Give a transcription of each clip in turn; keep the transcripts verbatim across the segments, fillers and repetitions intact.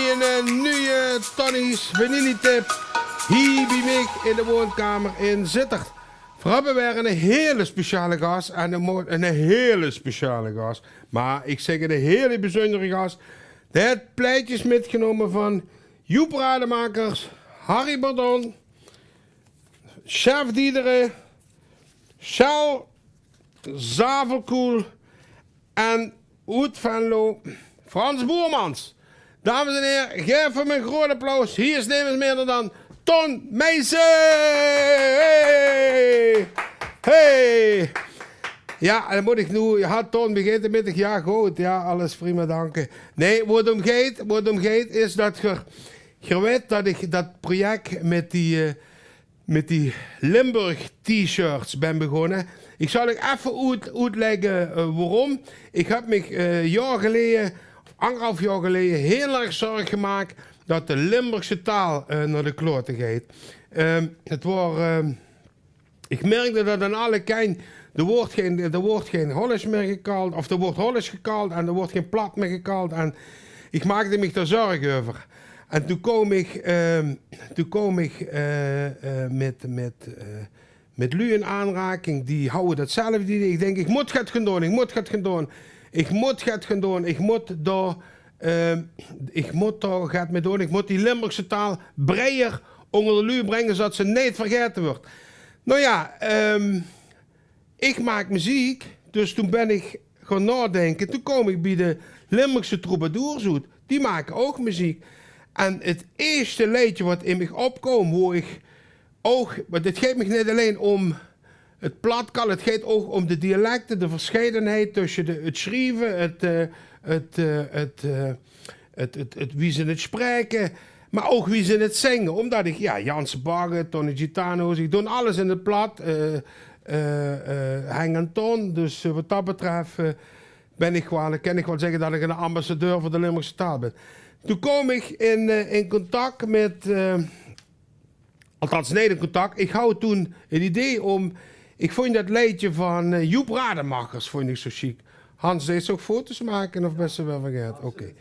Ein, eh, nuuj Tonnie's Vanilletip hie bie mich in de woonkamer in Zitterd. Veer höbbe weer eine hele speciale gas en eine mo-, eine hele speciale gas. Mer ich zègk eine hele bezunjere gas. Dae haet plaetjes mitgenómme van Joep Rademakers, Harry Bordon, Sjef Diederen, Sjaal Zavelkoel en oet Venlo, Frans Boermans. Dames en here, gaef häöm ein groot applaus. Hie is nemes minder dan Ton Meijsen. Hey! Hey! Jao, en dan mót ich noe, jao, Ton, wie geit 't mit dich? Jao, good. Jao, alles prima, danke. Nae, wo 't óm geit, wo 't óm geit is det geer, geer weit det ich det project mit die, eh, mit die Limburg-T-shirts bön begós. Ich zal uch effe oet-, oetlègke, eh, waoróm. Ich höb mich, eh, jaor geleje, of angerhalf jaor geleje, hiel erg zörg gemaak det de Limburgse taal, eh, nao de klote geit. Ehm, 't waor, ehm, ich merkde det aan alle kantj. D'r waert gein, d'r waert gein Hollands mieë gekald, of d'r waert Hollands gekald en d'r waert gein plat mieë gekald. En ich maakde mich dao zörg euver. En toen koom ich, ehm, toen koom ich, eh, eh, mit, mit, eh, mit luuj in aanraking, die hawwe datzelfde idee. Ich dink, ich mót get gaon doon, ich mót get gaon doon. Ich mót get gaon doon, ich mót dao, ehm, ich mót dao get mit doon. Ich mót die Limburgse taal breier ónger de luuj bringe, zodet ze neet vergaete wuuert. Noe jao, ehm, ich maak meziek, dus toen bön ich gaon naodinke. Toen koom ich bie de Limburgse troubadours oet. Die make ouch meziek. En 't ierste leedje waat in mich opkoom, wo ich ouch, want 't geit mich neet allein óm 't plat kalle, 't geit ouch óm de dialekte, de versjeidenheid tösse de, 't sjrieve, 't, eh, 't, eh, 't, eh, 't, 't, 't, wie ze 't spraeke, mer ouch wie ze 't zinge. Ómdet ich, jao, Janse Bagge, Tonnie Gitano's, ich doon alles in 't plat, eh, eh, eh, Henk en Ton. Dus, eh, waat det betröf, eh, bön ich waal, kin ich waal zègke det ich eine ambassadeur veur de Limburgse taal bön. Toen koom ich in, eh, in contact mit, eh, Althans, neet in contact. Ich hauw toen 't idee óm, ich vónj det leedje van, eh, Joep Rademakers vónj ich zo sjiek. Hans, deis se ouch foto's make of bès se weer vergaete? Oké.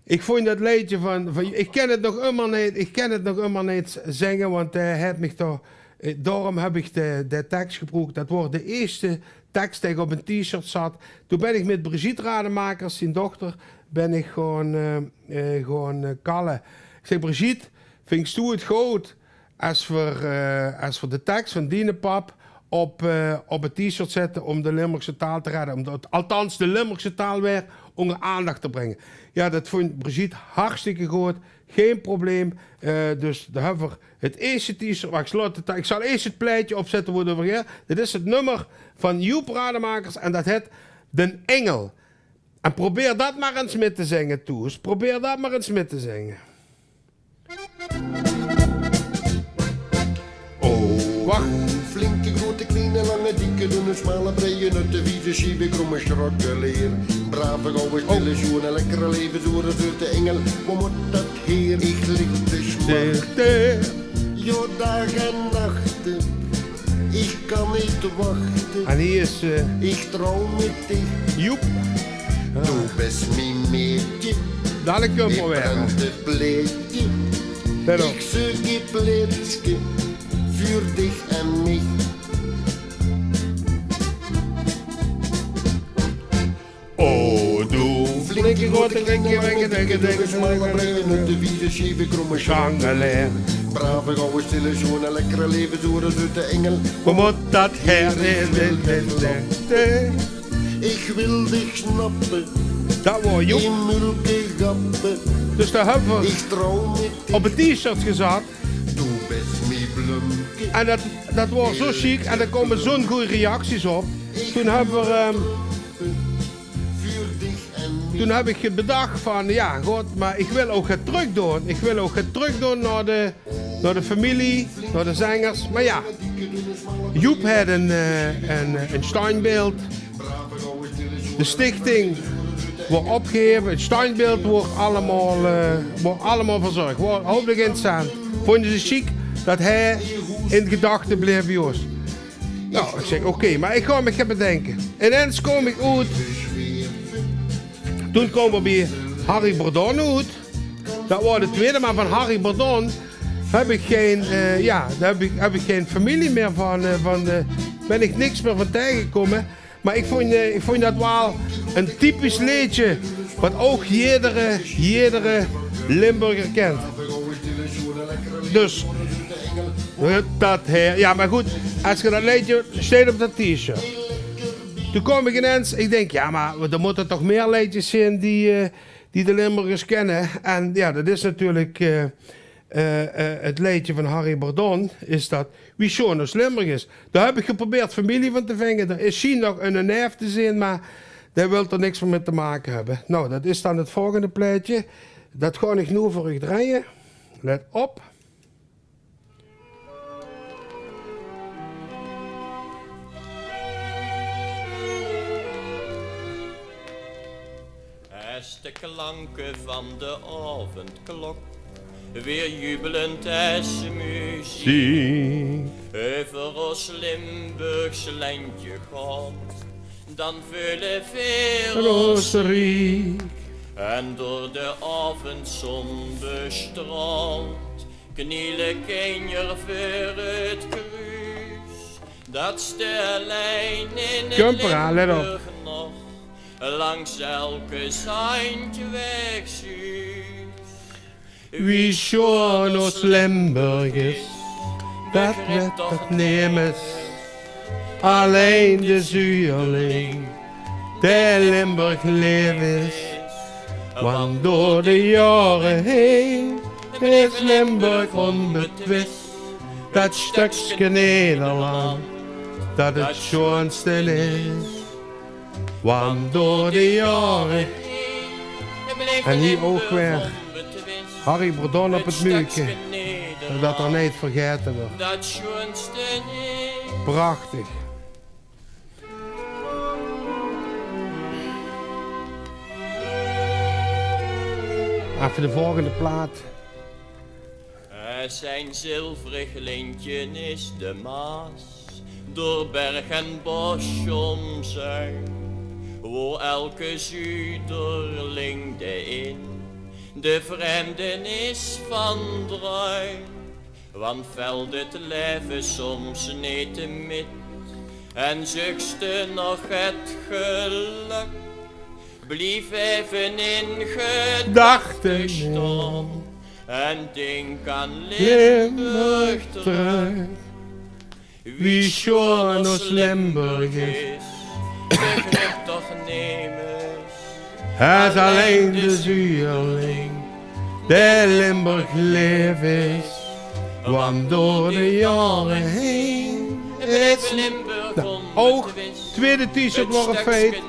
Ich vónj det leedje van, van, ich kin 't nog ummer neet, ich kin 't nog ummer neet zinge, want hae haet mich toch, eh, daoróm höb ich de, de teks gebroek. Det waor de ierste teks dae ich op ein T-shirt zat. Toen bön ich mit Brigitte Rademakers, zien dochter, bön ich gaon, eh, eh, gaon, eh, kalle. Ich zèk: "Brigitte, vinjs doe 't good es v'r, eh, es v'r de teks van diene pap op, eh, op 't T-shirt zètte óm de Limburgse taal te redde, óm de, althans de Limburgse taal weer ónger aandach te bringe?" Jao, det vónj Brigitte hartstikke good. Gein probleem. Eh, dus dao höbbe v'r 't ierste T-shirt. Wach, ich laot 't, ich zal ieërs 't plaetje opzètte wo 't euver geit. Dit is 't nummer van Joep Rademakers en det hèt Den Ingel. En probeer det mer ins mit te zinge, Toes. Probeer det mer ins mit te zinge. O, wach. Flinke, groete, kleine, lange, dikke, dunne, smale, breie, nutte, vieze, sjieve, kromme, sjrokkeleer. Brave, gouwe, stille, sjoene, lekkere, leve, zoere, zeute ingel. Wo mót det haer? Ich lik te smarte. Jao, daag en nachte. Ich kan neet wachte. En hie is, eh, ich trouw mit dich. Joep. Doe bès mie maedje. Dalik kump 'r weer, hè. Brandend plaetje. Ich zeuk e plaetske veur dich en mich. O, doe flinke, groete, kleine, lange, dikke, dunne, smale, breie, nutte, vieze, sjieve, kromme, sjrokkeleer. Brave, gouwe, stille, sjoene, lekkere, leve, zoere, zeute ingel. Wo mót det haer? Ich wil dich snappe. Det waor Joep. In mulke gappe. Dus det höbbe v'r op 't T-shirt gezat. Doe bès mie blumke. En det, det waor zo sjiek en dao kómme zo'n gooj reacties op. Toen höbbe v'r, ehm, toen höb ich bedach van, jao, god, mer ich wil ouch get trök doon. Ich wil ouch get trök doon nao de, nao de femilie, nao de zengers. Mer jao, Joep haet ein, eh, ein, ein standbeeld. De stichting waor opgeheve, 't standbeeld waor allemaol, eh, waor allemaol verzörg. Waor hopelik in 't cent. Vónje ze sjiek det hae in gedachte bleef bie ós. Noe, ich zèk: oké, mer ich gaon mich get bedinke. Inens kóm ich oet. Toen kómme v'r bie Harry Bordon oet. Dat waor de twiede, maar van Harry Bordon heb ik geen, eh, ja, daar heb ik, heb ik geen familie meer van, eh, van, eh, ben ik niks meer van tegengekomen. Maar ik vond, eh, ik vond dat wel een typisch leedje, wat ook jedere, jedere Limburger kent. Dus, eh, dat her, ja, maar goed, als je dat leedje steeds op dat t-shirt. Toen kwam ik ineens, ik denk, ja, maar er moeten toch meer leedjes zijn die, eh, die de Limburgers kennen. En ja, dat is natuurlijk, eh, eh, eh, het leedje van Harry Bordon, is dat Wie sjoon ós Limburg is. Daar heb ik geprobeerd familie van te vinden. Er is zien nog een neef te zien, maar die wil er niks meer met te maken hebben. Nou, dat is dan het volgende plaatje. Dat ga ik nu voor u draaien. Let op. Es de klanke van de aovendklok weer jubelend es muziek euver ós Limburgs lentje gaon, dan veule veer ós riek. En door de aovenzon bestraald kniele kinjer veur het kruus, dat ste allein in Limburg nog langs elke zandjweg zuus. Wie sjoon ós Limburg is, dat wet toch nemes. Allein de zuurling, dae Limburg leef is. Want door de jaore heen is Limburg onbetwis dat stökske Nederland dat het sjoonste is. Want door de jaore heen. En hier ook weer Harry Bordon op het muurke, dat er niet vergeten wordt. Prachtig. Even de volgende plaat. Eh, zien zilverig lintje is de Maas, door berg en bos omzuin, wo elke zuderling de in de vreemdenis van druim. Want velt het leve soms niet mit en zuchste nog het geluk, blief even in gedachten staan en dink aan Limburg terug. Wie sjoon ós Limburg is, begrijpt toch nemes. Hae is allein de zuurling, dae Limburg leef is. Want door de jaore heen is Limburg. Nou, ook tweede t-shirt wordt een feit.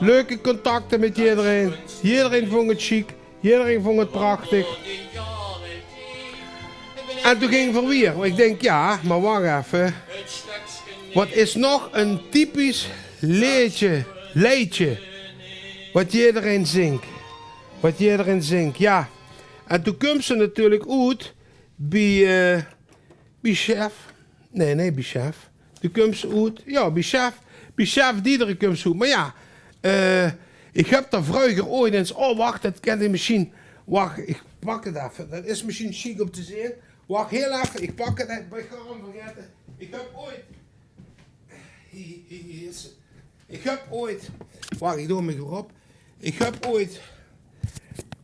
Leuke contacten met iedereen. Iedereen vond het chic. Iedereen vond het prachtig. En toen ging ik weer. Ik denk, ja, maar wacht even. Wat is nog een typisch leedje, leedje, wat iedereen zingt? Wat iedereen zingt, ja. En toen kump ze natuurlijk oet bij, eh, bij Chef. Nee, nee, bij Chef. Toen kump ze oet. Ja, bij Chef. Bij Chef Diederen kump ze oet. Maar ja, eh, ik heb daar vroeger ooit eens... Oh, wacht, dat ken ik misschien. Wacht, ik pak het even. Dat is misschien chic om te zien. Wacht, heel even. Ik pak het even. Ik ga hem vergeten. Ik heb ooit... Hier, hier, hier is het. Ik heb ooit... Wacht, ik doe hem weer op. Ik heb ooit,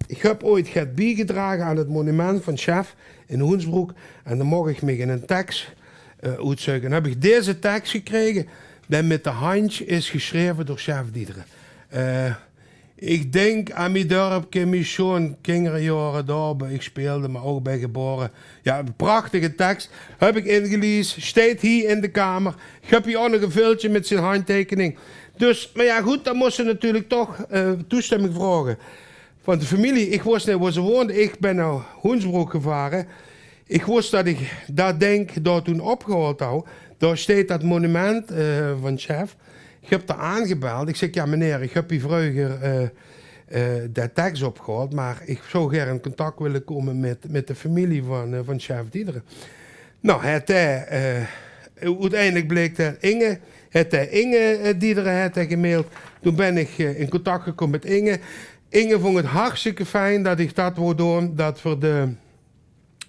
ik heb ooit get biegedrage aan het monument van Chef in Hoensbroek. En dan mocht ik mich in een tekst, eh, oetzoeke. En heb ik deze tekst gekregen, die met de handj is geschreven door Chef Diederen. Eh, ik denk aan mien dörpke, mien sjoon kingerjaore, daar ben ik speelde, maar ook ben geboren. Ja, een prachtige tekst. Heb ik ingelies. Steet hier in de kamer. Ik heb hier ook nog een viltje met zijn handtekening. Dus, maar ja, goed, dan moest ze natuurlijk toch, eh, toestemming vragen van de familie. Ik wist niet waar ze woonde. Ik ben naar Hoensbroek gevaren. Ik wist dat ik dat ding daar toen opgehaald had. Daar steet dat monument, eh, van Chef. Ik heb daar aangebeld. Ik zeg: "Ja, meneer, ik heb hier vroeger, eh, eh, de tekst opgehaald, maar ik zou gaer in contact willen komen met, met de familie van, eh, van Chef Diederen." Nou, het, eh, eh, uiteindelijk bleek dat Inge, het, eh, Inge, eh, Diederen het, eh, gemaild. Toen ben ik, eh, in contact gekomen met Inge. Inge vong 't hartstikke fijn dat ich dat wou doon, dat v'r de,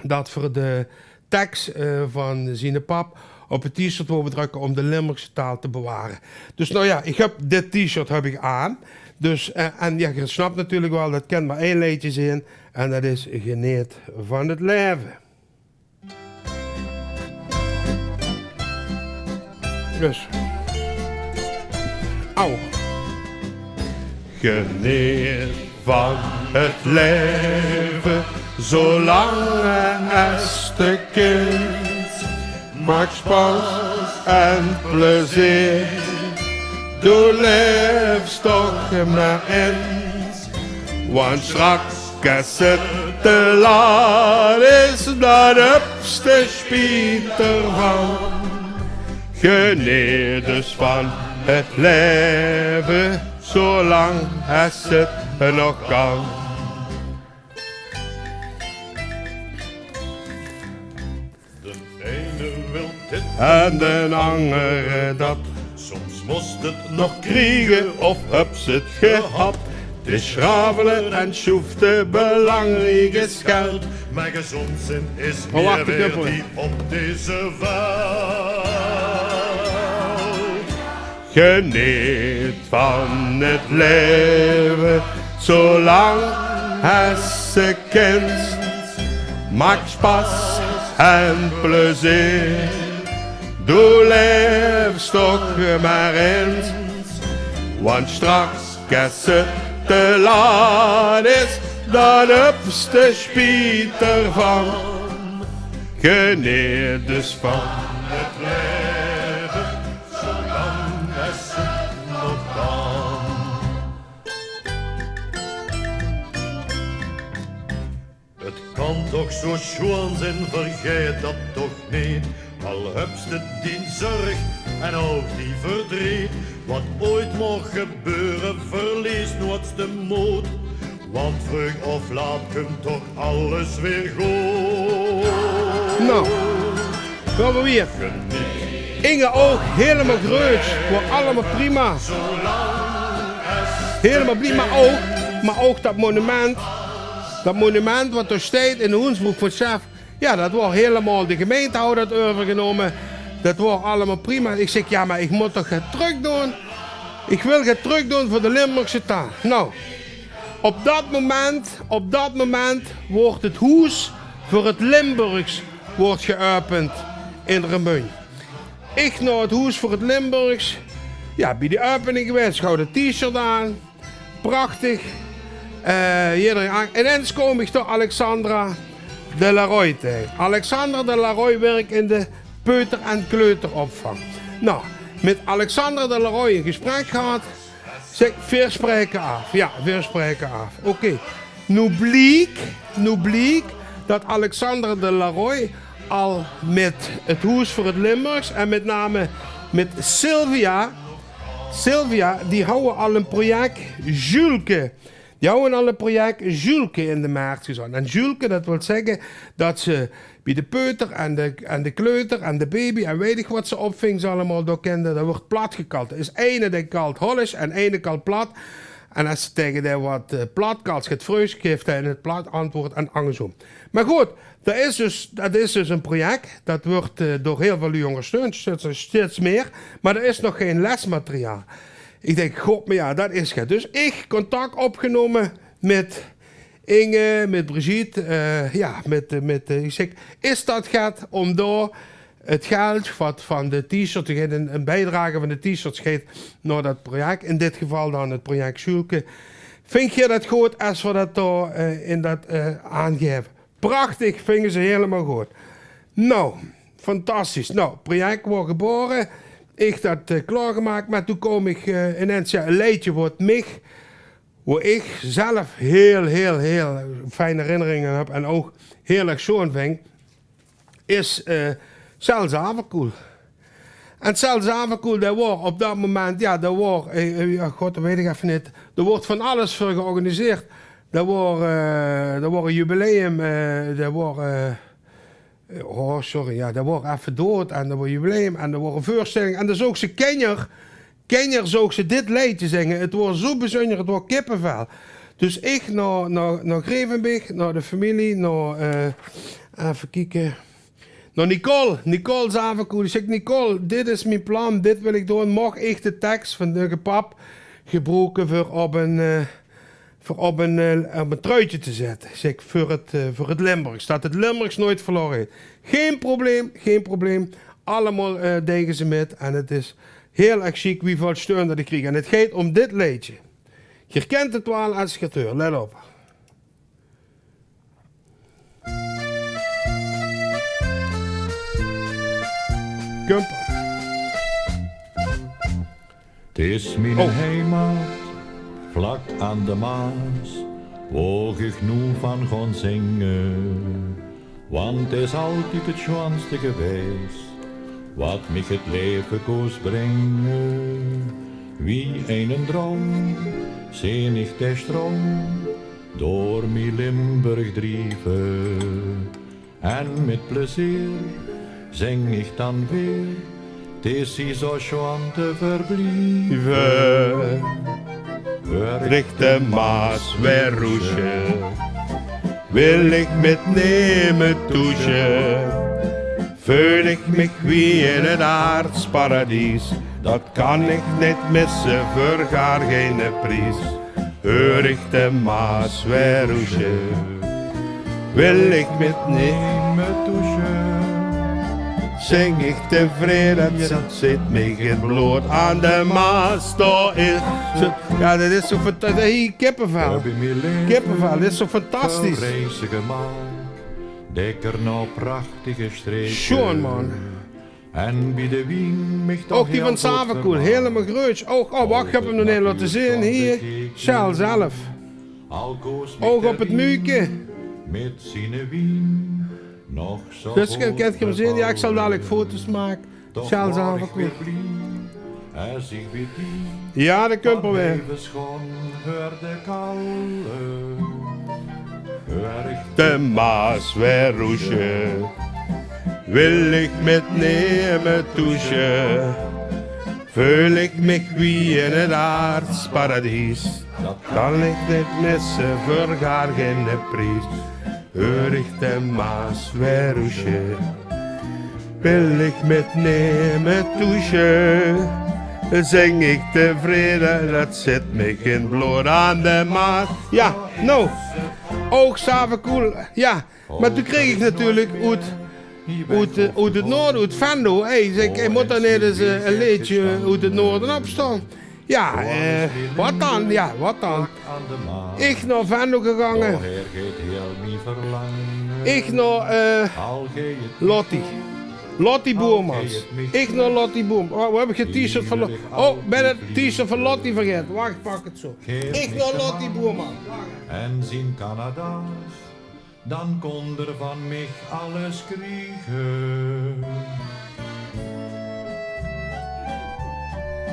dat v'r de teks, eh, van ziene pap op 't T-shirt wouwe drökke óm de Limburgse taal te beware. Dus nou ja, ich höb dit T-shirt höb ich aan. Dus, eh, en ja, geer snap natuurlik waal, dat kènt mer ein leedje zeen. En dat is Geneet van 't laeve. Dus. Au. Geneet van 't laeve, zolang es te kins. Maak spas en plezeer, doe laefs toch mer ins. Want straks es 't te laat is, dan höbs te spiet d'rvan. Geneet dus van 't laeve, zolang es 't nog kan. D'n eine wilt dit en d'n angere dat. Soms mós 't nog kriege of höbs 't gehad. 't Is sjravele en sjoefte, belangriek is geld. Mer gezónd zeen is mieë waerd wie op deze welt. Geneet van 't laeve, zolang es se kins. Maak spas en plezeer, doe laefs toch mer ins. Want straks, es 't te laat is, dan höbs te spiet d'rvan. Geneet dus van 't laeve, zolang es 't nog kan. 't Kan toch zo sjoon zeen, vergaet dat toch neet. Al höbs te dien zörg en ouch dien verdreet. Wat ooit maag gebeure, verlees noeits de mood. Want vreug of laat kump toch alles weer good. Nou, gaon v'r weer. Inge ouch, hielemaol greujs. Waor allemaol prima. Hielemaol prima ouch. Mer ouch dat monument. Dat monument wat dao steit in de Hoensbroek van Sjef. Jao, dat waor hielemaol, de gemeinte haw dat euvergenómme. Dat waor allemaol prima. Ich zèk, jao, mer ich mót toch get trökdoon. Ich wil get trökdoon veur de Limburgse taal. Nou, op dat moment, op dat moment woort 't Hoes veur 't Limburgs woort geäöpend in Remunj. Ich nao 't Hoes veur 't Limburgs. Jao, bie die äöpening gewaes, gaw de T-shirt aan. Prachtig. Eh, jederein aan. En inens kóm ich dao Alexandra de la Roy taenge. Alexandra de la Roy wirk in de peuter- en kleuteropvang. Nou, mit Alexandra de la Roy e gesprek gehad. Zèk, veer spraeke aaf. Jao, veer spraeke aaf. Oké. Noe bliek, noe bliek dat Alexandra de la Roy al mit 't Hoes veur 't Limburgs en mit name mit Sylvia, Sylvia, die hawwe al e projek Julke. Die hawwe al e projek Julke in de mert gezat. En Julke, dat wilt zègke dat ze bie de peuter en de, en de kleuter en de baby en weit ich wat ze opvings allemaol dao kènde. Dat wuuert plat gekald. D'r is eine dae kald Hollands en eine kald plat. En es se taenge dae wat, eh, plat kals, get vreug, geef dae in 't plat antwoord en angersóm. Mer good, dat is dus, dat is dus e projek, dat wuuert, eh, door hiel väöl luuj óngersteund, steeds, steeds mieë, mer d'r is nog gein lesmateriaal. Ich dink, god, mer jao, dat is get. Dus ich contact opgenómme mit Inge, mit Brigitte, eh, jao, mit, eh, mit, eh, ich zèk, is dat get óm dao 't geld wat van de T-shirt, d'r geit 'n, 'n biedrage van de T-shirts geit nao dat projek, in dit geval dan 't projek Sjoelke. Vingt geer dat good es v'r dat dao, eh, in dat, eh, aangaeve? Prachtig, vinge ze hielemaol good. Nou, fantastisch. Nou, projek woort gebore. Ich dat, eh, klaorgemaak, mer toen koom ich, eh, inens, jao, e leedje wat mich, wo ich zelf hiel, hiel, hiel fijn herinneringe aan höb en ouch hiel erg sjoon ving, is, eh, Cel Zaverkoel. En Cel Zaverkoel, dae woor op dat moment, jao, dae woor, eh, eh, jao, god, dat weit ich effe neet. D'r woort van alles veur georganiseerd. Dae woor, eh, dae woor e jubileum, eh, dae woor, eh, eh, oh, sorry, jao, dae woor effe doead en dae woor jubileum en dae woor e veurstelling. En dan zoogs se kinjer, kinjer zoogs se dit leedje zinge. 't Woor zoe bezunjer, 't woor kippevel. Dus ich nao, nao, nao Grevenbich, nao de femilie, nao, eh, effe kieke. Nao Nicole, Nicole Zavekoel. Ich zèk: "Nicole, dit is mien plan, dit wil ich doon. Maag ich de teks van de gepap gebroeke veur op ein, eh, veur op ein, eh, op ein truitje te zètte?" Ich zèk: "Veur 't, eh, veur 't Limburgs, det 't Limburgs noeit verlaore geit." Gein probleem, gein probleem. Allemaol, eh, dege ze mit. En 't is hiel erg sjiek wieväöl steun det ich krieg. En 't geit óm dit leedje. Geer kènt 't waal es geer 't heurt. Let op. Kump. 't Is mien heimaat, vlak aan de Maas, wo ich noe van gaon zinge. Want 't is altied 't sjoonste gewaes, wat mich 't laeve kós bringe. Wie in eine droum zeen ich de stroum door mien Limburg drieve. En mit plezeer zing ich dan weer: 't is hie zo sjoon te verblieve. Heur ich de Maas weer roesje, wil ich mitneme toesje. Veul ich mich wie in 't aardsparadies, det kan ich neet misse veur gaar geine pries. Heur ich de Maas weer roesje, wil ich mitneme toesje. Zing ich tevreje, det zit mich in 't blood. Aan de Maas, dao is 't. Ja, det is zo fanta-, hie, kippevel. Kippevel, dit is zo fantastisch. Dekker nao prachtige streke. Sjoon, man. En bie de wien mich toch ouch die van Zavekoel, hielemaol greutj. Ouch, oh, wach, ich höb 'm nog neet laote zeen. Hie, Sjaal zelf. Ouch op 't muuke. Mit ziene wien nog zo. Dus, kènt geer 'm zeen? Ja, ich zal dalik foto's make. Sjaal Zavekoel. Ja, de kump er weer. De Maas weer roesje, wil ich mitneme toesje. Veul ich mich wie in 't aardsparadies, det kan ich neet misse veur gaar geine pries. Heur ich de Maas weer roesje, wil ich mitneme toesje. Zing ich tevreje, det zit mich in 't blood. Aan de Maas. Ja, noe. Ouch Zavekoel. Ja, mer toen kreeg ich natuurlik oet, oet, eh, oet 't noorde, oet Venlo. Hey, zèk, ich mót dao neet ins, eh, ein leedje oet 't noorde opstaon. Ja, eh, wat dan? Ja, wat dan? Ich nao Venlo gegange. Ich nao, eh, Lottie. Lottie Boermans. Ich nao Lottie Boermans. Oh, wo höb ich 't T-shirt van Lo-, oh, bön 't T-shirt van Lottie vergaete. Wach, ich pak 't zo. Ich nao Lottie Boermans. En zien Canada's. Dan kónt d'r van mich alles kriege.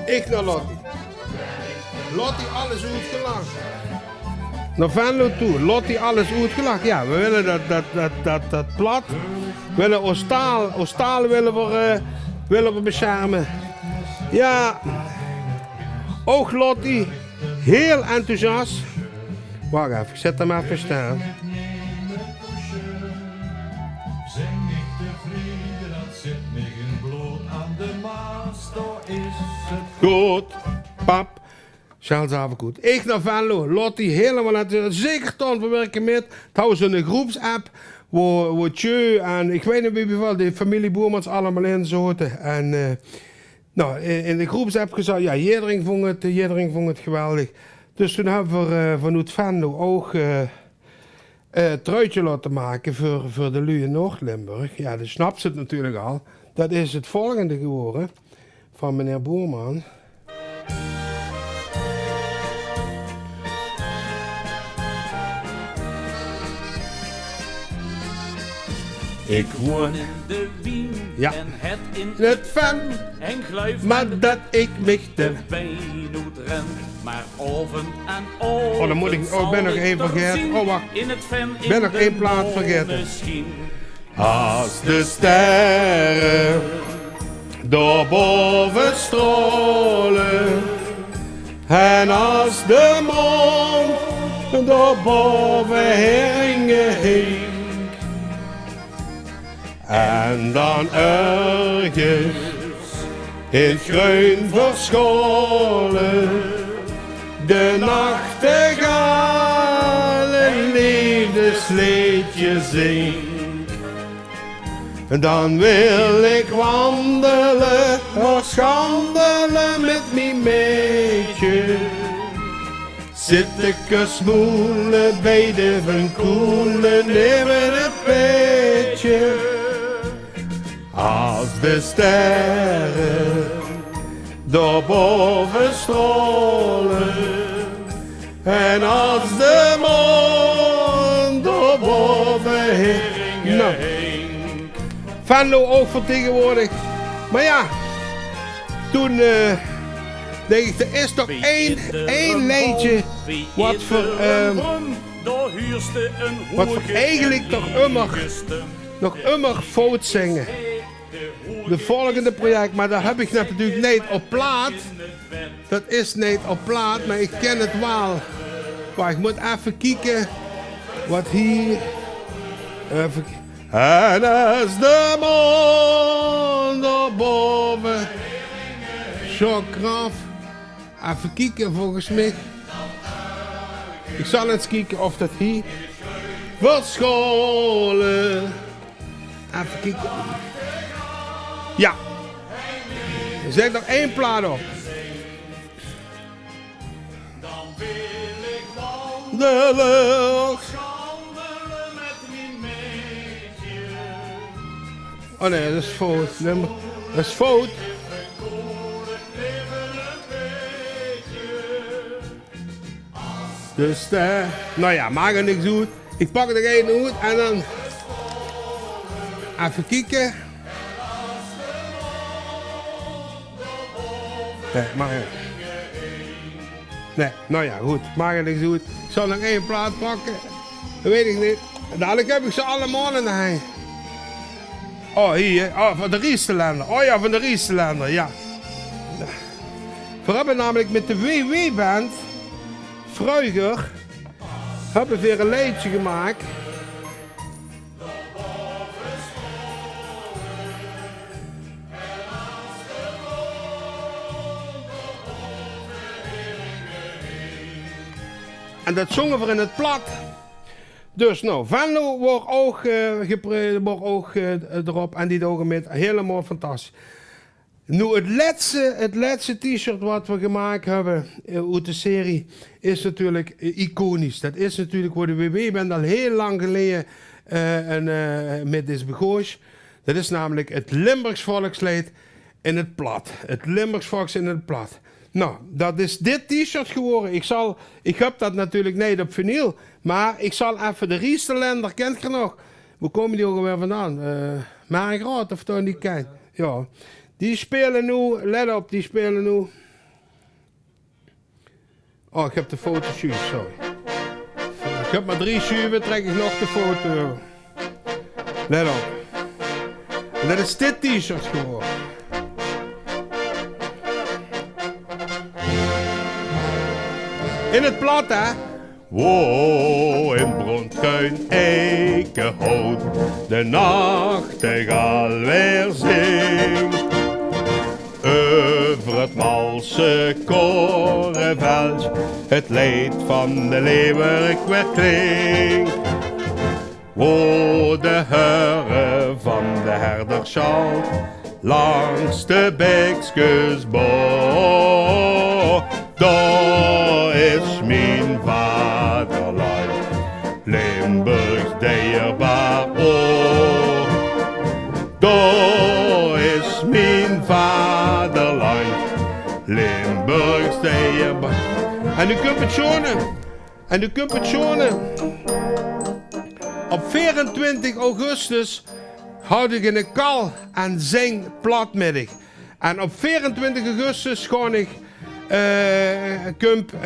Ich nao Lottie. Lottie, alles oetgelag. Nao Venlo toe. Lottie, alles oetgelag. Ja, veer wille det, det, det, det, det plat. Veer wille ós taal, ós taal wille veer, eh, wille veer besjerme. Ja. Ouch Lottie. Hiel enthousias. Wach effe, ich zèt 'm effe staon. Good, pap. Sjaal Zavekoel. Ich nao Venlo, Lottie hielemaol enthousias. Zeker Ton van Werken mit. Trouwens, 'n groepsapp wo, wo Tjeu en ich weit neet wie, wieväöl, de femilie Boermans allemaol in zote. En, eh, Noe, in, in de groepsapp gezag, ja, jederein vong 't, jederein vong 't geweldig. Dus toen höbbe v'r, eh, vanoet Venlo ouch, eh, eh, truitje laote make veur, veur de luuj in Noord-Limburg. Ja, dan snaps se 't natuurlik al. Det is 't volgende gewore van meneer Boerman. Ik woon in de Wien, ja, en het in het Ven. En gluif maar dat ik mich de wijn oetren. Maar avend aan avend, oh, dan moet ik, oh, ik ben nog één vergeten. Oh, wacht. In het Ven, ik ben nog één plaat vergeten. As de sterre dao bove straole en as de maan Dao bove heringe hink. En dan örges in 't greun verschoole de nachtegaal e leefdesleedje zink. Dan wil ik wandele, och, schandele mit mien meidje. Zitte smoele bij de Van Koele neve 't peedje. As de sterre dao bove straole en as de maan dao bove hink. Nou, Venlo ook vertegenwoordigd. Maar ja, toen eh, dacht ik, er is toch één, één leedje wat voor, ehm, wat voor eigenlijk toch ummer, nog ummer fout zinge. De volgende project, maar daar heb ik natuurlijk niet op plaat. Dat is niet op plaat, maar ik ken het wel. Maar ik moet even kijken wat hier. Even ki- En as de maan dao bove. Zo, Graf. Effe kieke, volges mich. Ich zal ins kieke of det hie... Verscholle. Effe kieke. Ja. Zèt nog ein plaat op. De lucht. Oh nee, det is fout. Nummer, det is fout. Dus, eh, nou ja, maak 't niks oet. Ich pak d'r ein oet en dan effe kieke. Nee, maar ja. Nee, nou ja, goed. Maak 't niks oet. Ich zal nog ein plaat pakke. Det weit ich neet. Dalik höb ich ze allemaol in de hein. Oh, hie. Oh, van de Riestelender. Oh ja, van de Riestelender, ja. Veer höbbe namelik mit de W W-band vreuger höbbe veer e leedje gemaak. En det zónge veer in 't plat. Dus, nou, Venlo woor ouch, eh, gepre-, woor ouch, eh, d'rop en die doge mit. Hielemaol fantastisch. Noe, 't lètste, 't lètste T-shirt wat v'r gemaak höbbe, eh, oet de serie, is natuurlik, eh, iconisch. Det is natuurlik wo de W W-band al hiel lang geleje, eh, en, eh, mit is begós. Det is namelik 't Limburgs volksleed in 't plat. 't Limburgs volks in 't plat. Nou, det is dit T-shirt gewore. Ich zal, ich höb det natuurlik neet op vinyl, mer ich zal effe de Riestelender, kènt geer nog? Wo kómme die ouch alweer vandaan? Eh, Margraat of toch neet, kènt? Ja. Die speule noe, lèt op, die speule noe. Oh, ich höb de foto, sjuus, sorry. Ich höb mer drie sjuve, trèk ich nog de foto. Lèt op. En det is dit T-shirt gewore. In 't plat, hè? Wo in brandgruun eikehout de nachtegaal weer zink. Euver 't malse koreveld 't leed van de leeuwerik weer klink. Wo de heure van de herder sjalt langs de bekskes bo. Dao is mien vaderland, Limburgs dierbaar oord. Dao is mien vaderland, Limburgs dierbaar. En noe kump 't sjoon. En noe kump 't sjoon. Op veerentwintig augustus haw ich 'ne kal- en zingplatmiddig. En op veerentwintig augustus gaon ich, eh, kump, eh,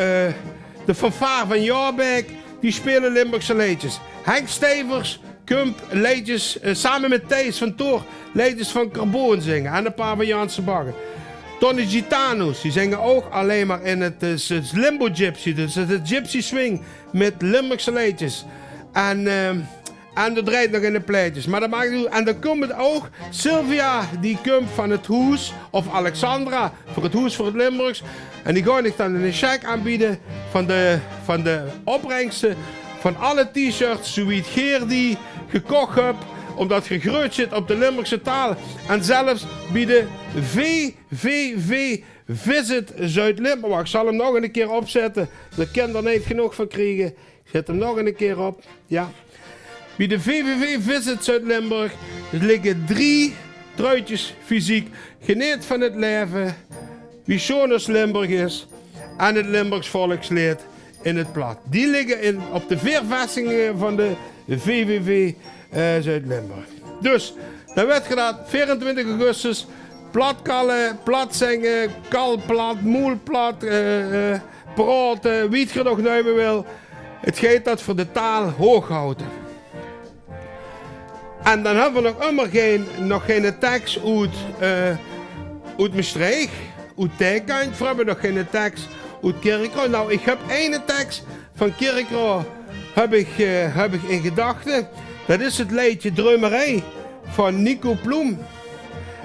de fanfaar van Jaarbek, die speule Limburgse leedjes. Henk Stevers kump leedjes, eh, same mit Thijs van Toor, leedjes van Carboon zinge en e paar van Janse Bagge. Tonne Gitano's, die zinge ouch allein mer in 't, eh, 't Limbo Gypsy. Dus 't is 't Gypsy Swing mit Limburgse leedjes. En, eh, en d'r drejt nog in de plaetjes. Mer dat maak neet oet. En dan kump ouch Sylvia, die kump van 't hoes, of Alexandra, veur 't Hoes veur 't Limburgs. En die gaon ich dan 'ne cheque aanbeje van de, van de opbrengste van alle T-shirts, zoewie geer die gekoch höb, ómdat geer greut zit op de Limburgse taal. En zelfs bie de V V V Visit Zuid-Limburg. Wach, ich zal 'm nog 'ne kier opzètte. Dao kint d'r neet genóg van kriege. Zèt 'm nog 'ne kier op. Jao. Bie de V V V Visit Zuid-Limburg ligke drie truitjes fysiek. Geneet van 't laeve, Wie sjoon ós Limburg is en 't Limburgs volksleed in 't plat. Die ligke in, op de veer vestinge van de V V V, eh, Zuid-Limburg. Dus, dan wèt geer dat, veerentwintig augustus, plat kalle, plat zinge, kal plat, moel plat, eh, eh, praote, wie geer 't nog neume wilt. 't Geit dat veur de taal hoog haute. En dan höbbe v'r nog ummer gein, nog geine teks oet, eh, oet Mestreech, oet Tekkant. V'r höbbe nog geine teks oet Kirchroa. Nou, ich höb eine teks van Kirchroa, höb ich, eh, höb ich in gedachte. Dat is 't leedje Dreumerij van Nico Ploem.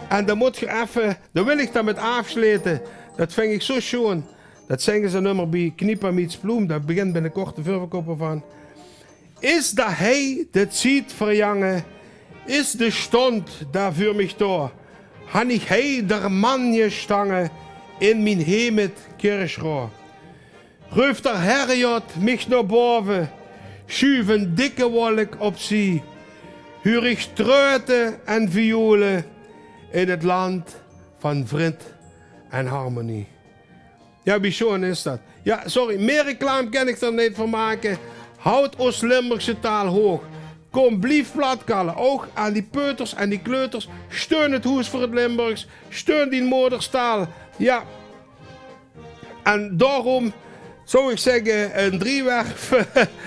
En dan mót geer effe, dan wil ich dan mit aafslete. Dat ving ich zo sjoon. Dat zinge ze ummer bie Kniepa Miets Ploem. Dao begint binnekort de veurverkoup van. Is dat hei de tied verjange, is de stond dao veur mich dao, han ich hei d'r man jestange in mien hemet Kirchroa. Röf d'r Herrjot mich nao bove, sjuuf 'n dikke wolk opzie, huur ich treute en vioele in 't land van vrud en harmonie. Jao, wie sjoon is dat? Jao, sorry, mieë reclame kin ich d'r neet van make. Haot ós Limburgse taal hoog. Kóm, blief plat kalle. Ouch aan die peuters en die kleuters. Steun 't Hoes veur 't Limburgs. Steun dien moderstaal. Jao. En daoróm zou ich zègke, 'n driewerf.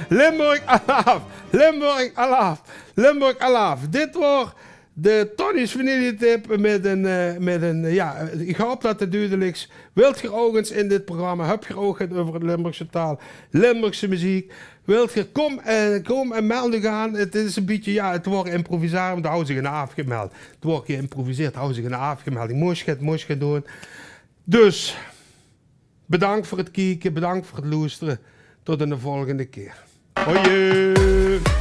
Limburg alaaf. Limburg alaaf. Limburg alaaf. Dit waor de Tonnies Vaniljetip mit 'n, eh, mit 'n, eh, jao, ich haop dat 't dudelik is. Wilt geer ouch ins in dit programma, höb geer ouch get euver de Limburgse taal, Limburgse meziek, wilt geer, kóm, eh, kóm en meld uch aan. 't Is e bietje, jao, 't waor improvisatie, want d'r haw zich eine aafgemeld. 't Waor geïmproviseerd, haw zich eine aafgemeld. Ich mós get, mós get doon. Dus, bedank veur 't kieke, bedank veur 't loestere. Tot 'n volgende kier. Hoi!